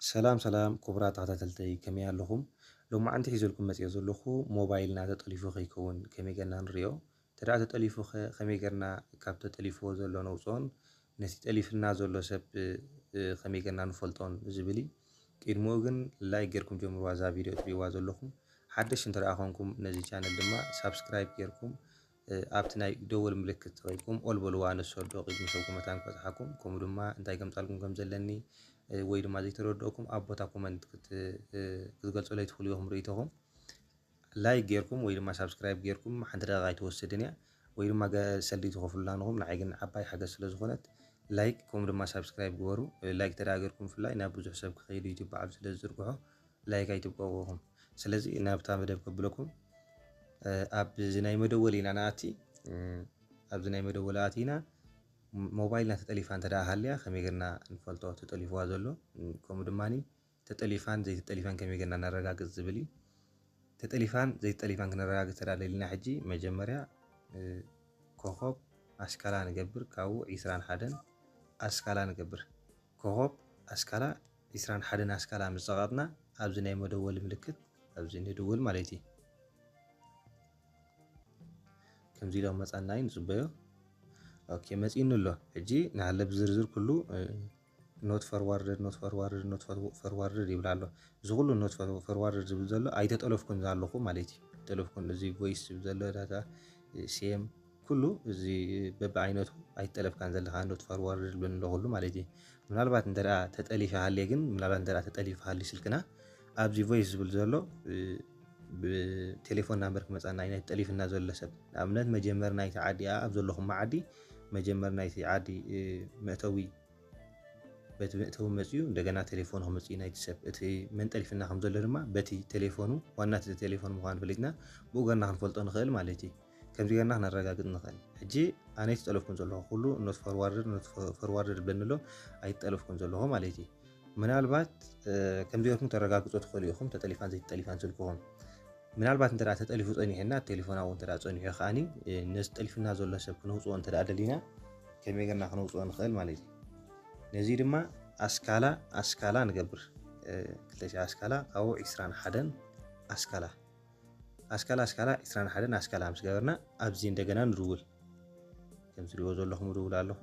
ሰላም ሰላም ክቡራት ተኸታተልተይ፣ ከመይ ኣለኹም? ሎማዓንቲ ሒዘልኩም መፅዮ ዘለኹ ሞባይልና ተጠሊፉ ከይከውን ከመይ ጌርና ንሪኦ? ተደኣ ተጠሊፉ ኸ ከመይ ጌርና ካብ ተጠሊፍዎ ዘሎ ነውፅኦን ነቲ ጠሊፍና ዘሎ ሰብ ከመይ ጌርና ንፈልጦን ዝብል እዩ። ቅድሚኡ ግን ላይክ ጌርኩም ጀምርዋ እዛ ቪድዮ ትሪእዋ ዘለኹም። ሓደሽ እንተ ደኣ ኾንኩም ነዚ ቻነል ድማ ሳብስክራይብ ጌርኩም ኣብቲ ናይ ደወል ምልክት ተኸይድኩም ኦል በልዋ፣ ንሶ ዶ ቅድሚ ሰብኩም መታን ክበጽሓኩም፣ ከምኡ ድማ እንታይ ከምጻልኩም ከም ዘለኒ ወይ ድማ ዘይተረድኦኩም ኣብ ቦታ ኮመንት ክትገልጹለይ ትኽእሉ ኢኹም ርእይቶኹም። ላይክ ጌርኩም ወይ ድማ ሳብስክራይብ ጌርኩም ሓንቲ ደቂቃ ኣይትወስድን እያ፣ ወይ ድማ ሰልዲ ትኸፍሉላ ንኹም፣ ንዓይ ግን ዓባይ ሓገዝ ስለ ዝኾነት ላይክ ከምኡ ድማ ሳብስክራይብ ግበሩ። ላይክ ተደኣ ጌርኩም ብፍላይ ናብ ብዙሕ ሰብ ክኸይድ ዩቲዩብ ባዕሉ ስለ ዝዝርግሖ ላይክ ኣይትብቀቑኹም። ስለዚ ናብታ መደብ ከብለኩም። ኣብዚ ናይ መደወል ኢና ንኣቲ። ኣብዚ ናይ መደወል ኣቲና ሞባይልና ተጠሊፋ እንተ ደኣ ሃልያ ከመይ ጌርና ንፈልጦ ተጠሊፍዋ ዘሎ፣ ከምኡ ድማ ተጠሊፋን ዘይተጠሊፋን ከመይ ጌርና ነረጋግጽ ዝብል እዩ። ተጠሊፋን ዘይተጠሊፋን ክነረጋግጽ ተደኣ ደሊና ሕጂ መጀመርያ ኮኾብ ኣስካላ ንገብር፣ ካብኡ ዒስራን ሓደን ኣስካላ ንገብር። ኮኾብ ኣስካላ ዒስራን ሓደን ኣስካላ ምስ ጸቐጥና ኣብዚ ናይ መደወሊ ምልክት ኣብዚ ንድውል ማለት እዩ። ከምዚ ኢሎም መጻና እዩ ንጽበዮ። ኦኬ መጺእኒ ኣሎ። ሕጂ ንሃለ ብዝርዝር ኩሉ not forwarded not forwarded not forwarded ይብል ኣሎ። እዚ ኩሉ not forwarded ዝብል ዘሎ ኣይተጠለፍኩን ዘለኹ ማለት እዩ። ኣይተጠለፍኩን እዚ ቮይስ ዝብል ዘሎ ዳታ ሴም ኩሉ እዚ በብዓይነቱ ኣይትጠለፍካን ዘለኻ not forwarded ዝብለኒ ኣሎ ኩሉ ማለት እዩ። ምናልባት እንተ ተጠሊፈ ሃልየ ግን ምናልባት እንተ ተጠሊፈ ሃልዩ ስልክና ኣብዚ ቮይስ ዝብል ዘሎ ብቴሌፎን ናምበር ክመፃና እዩ ናይ ተጠሊፍና ዘሎ ሰብ። ንኣብነት መጀመር ናይቲ ዓዲ ኣብ ዘለኹም ዓዲ መጀመር ናይቲ ዓዲ መእተዊ በቲ መእተዊ መፅኡ እንደገና ቴሌፎኑ ክመፅኡ ናይቲ ሰብ እቲ መንጠሊፍና ከም ዘሎ ድማ በቲ ቴሌፎኑ ዋና እቲ ቴሌፎን ምዃኑ ፈሊጥና ብኡ ገርና ክንፈልጦ ንኽእል ማለት እዩ። ከምዚ ገርና ክነረጋግፅ ንኽእል። ሕጂ ኣነ ኣይተጠለፍኩን ዘለኹ ኩሉ not forwarded not forwarded ዝብለኒ ኣሎ ኣይተጠለፍኩን ዘለኹ ማለት እዩ። ምናልባት ከምዚ ገርኩም ተረጋግፆ ትኽእሉ ኢኹም ተጠሊፋን ዘይተጠሊፋን ስልክኹም። ምናልባት እንተ ተጠሊፉ ጸኒሑና ቴሌፎን ኣብኡ እንተ ጸኒሑ ከዓኒ ነዚ ጠሊፍና ዘሎ ሰብ ክነውፅኦ እንተ ደሊና ከመይ ገርና ክነውፅኦ ንኽእል ማለት እዩ። ነዚ ድማ ኣስካላ ኣስካላ ንገብር ክልተ ኣስካላ ካብኡ ዒስራን ሓደን ኣስካላ ኣስካላ ኣስካላ ዒስራን ሓደን ኣስካላ ምስ ገበርና ኣብዚ እንደገና ንድውል ከም ትሪእዎ ዘለኹም እድውል ኣለኹ።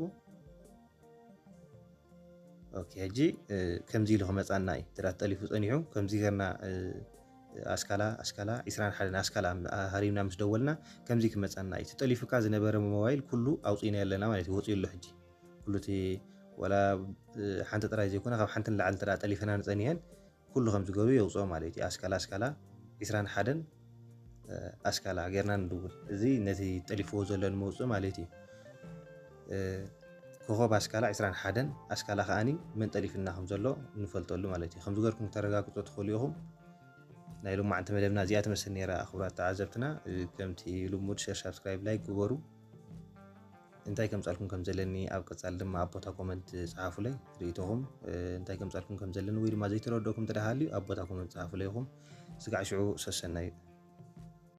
ኦኬ ሕጂ ከምዚ ኢሉ ክመፃና እዩ። እንተ ተጠሊፉ ፀኒሑ ከምዚ ገርና ኣስካላ ኣስካላ ዒስራን ሓደን ኣስካላ ሃሪምና ምስ ደወልና ከምዚ ክመፃና እዩ። ተጠሊፉካ ዝነበረ ሞባይል ኩሉ ኣውፂእና ኣለና ማለት እዩ። ወፂኡ ኣሎ ሕጂ ኩሉ እቲ ዋላ ሓንቲ ጥራይ ዘይኮነ ካብ ሓንቲ ንላዕሊ እንተ ጠሊፈና ንፀኒሐን ኩሉ ከም ዝገብሩ የውፅኦ ማለት እዩ። ኣስካላ ኣስካላ ዒስራን ሓደን ኣስካላ ጌርና ንድውል። እዚ ነቲ ጠሊፍዎ ዘሎ ንመውፅእ ማለት እዩ። ኮኸብ ኣስካላ ዒስራን ሓደን ኣስካላ ከዓኒ መን ጠሊፍና ከም ዘሎ ንፈልጠሉ ማለት እዩ። ከምዚ ገርኩም ክተረጋግፆ ትኽእሉ ኢኹም። ናይ ሎማዓንቲ መደብና እዚኣ ትመስል ነይራ። ክቡራት ተዓዘብትና ከምቲ ልሙድ ሸር፣ ሳብስክራይብ፣ ላይክ ግበሩ። እንታይ ከምጻልኩም ከም ዘለኒ ኣብ ቀጻሊ ድማ ኣብ ቦታ ኮመንት ጸሓፉለይ ርእይቶኹም እንታይ ከምጻልኩም ከም ዘለኒ ወይ ድማ ዘይተረድኦኩም ተደሃልዩ ኣብ ቦታ ኮመንት ጸሓፉለይ ኢኹም። ስጋዕ ሽዑ ሰሰናዩ።